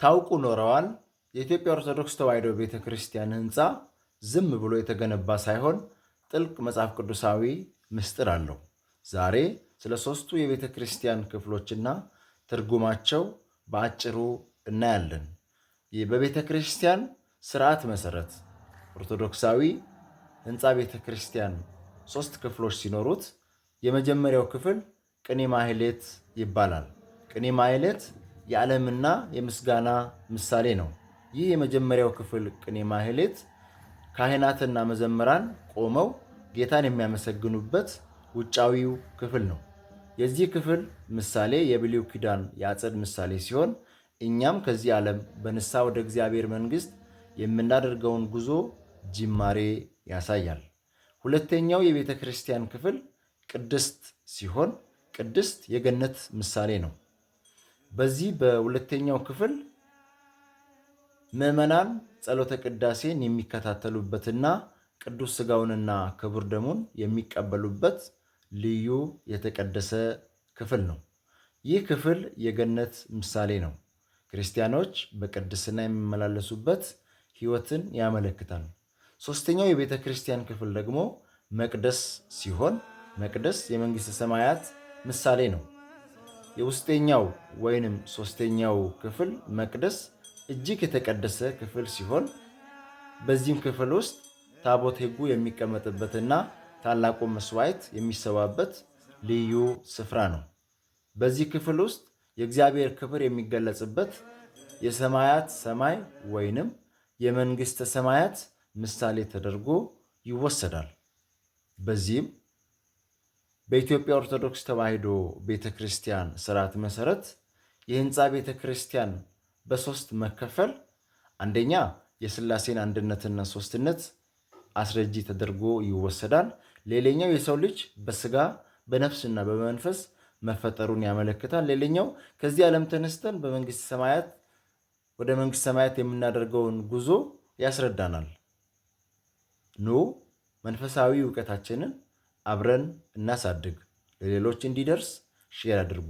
ታውቁ ኖረዋል። የኢትዮጵያ ኦርቶዶክስ ተዋሕዶ ቤተ ክርስቲያን ሕንፃ ዝም ብሎ የተገነባ ሳይሆን ጥልቅ መጽሐፍ ቅዱሳዊ ምስጢር አለው። ዛሬ ስለ ሦስቱ የቤተ ክርስቲያን ክፍሎችና ትርጉማቸው በአጭሩ እናያለን። በቤተ ክርስቲያን ስርዓት መሰረት ኦርቶዶክሳዊ ሕንፃ ቤተ ክርስቲያን ሦስት ክፍሎች ሲኖሩት የመጀመሪያው ክፍል ቅኔ ማህሌት ይባላል። ቅኔ ማህሌት የዓለምና የምስጋና ምሳሌ ነው። ይህ የመጀመሪያው ክፍል ቅኔ ማህሌት ካህናትና መዘምራን ቆመው ጌታን የሚያመሰግኑበት ውጫዊው ክፍል ነው። የዚህ ክፍል ምሳሌ የብሉይ ኪዳን የአጸድ ምሳሌ ሲሆን እኛም ከዚህ ዓለም በንስሐ ወደ እግዚአብሔር መንግሥት የምናደርገውን ጉዞ ጅማሬ ያሳያል። ሁለተኛው የቤተ ክርስቲያን ክፍል ቅድስት ሲሆን ቅድስት የገነት ምሳሌ ነው። በዚህ በሁለተኛው ክፍል ምዕመናን ጸሎተ ቅዳሴን የሚከታተሉበትና ቅዱስ ሥጋውንና ክቡር ደሙን የሚቀበሉበት ልዩ የተቀደሰ ክፍል ነው። ይህ ክፍል የገነት ምሳሌ ነው። ክርስቲያኖች በቅድስና የሚመላለሱበት ሕይወትን ያመለክታል። ሦስተኛው የቤተ ክርስቲያን ክፍል ደግሞ መቅደስ ሲሆን መቅደስ የመንግሥተ ሰማያት ምሳሌ ነው። የውስጠኛው ወይንም ሦስተኛው ክፍል መቅደስ እጅግ የተቀደሰ ክፍል ሲሆን በዚህም ክፍል ውስጥ ታቦት ሕጉ የሚቀመጥበትና ታላቁ መስዋዕት የሚሰዋበት ልዩ ስፍራ ነው። በዚህ ክፍል ውስጥ የእግዚአብሔር ክብር የሚገለጽበት የሰማያት ሰማይ ወይንም የመንግሥተ ሰማያት ምሳሌ ተደርጎ ይወሰዳል። በዚህም በኢትዮጵያ ኦርቶዶክስ ተዋሕዶ ቤተ ክርስቲያን ስርዓት መሰረት የህንፃ ቤተ ክርስቲያን በሶስት መከፈል አንደኛ የሥላሴን አንድነትና ሶስትነት አስረጂ ተደርጎ ይወሰዳል። ሌላኛው የሰው ልጅ በስጋ በነፍስና በመንፈስ መፈጠሩን ያመለክታል። ሌላኛው ከዚህ ዓለም ተነስተን በመንግስተ ሰማያት ወደ መንግስተ ሰማያት የምናደርገውን ጉዞ ያስረዳናል። ኑ መንፈሳዊ እውቀታችንን አብረን እናሳድግ። ለሌሎች እንዲደርስ share አድርጉ።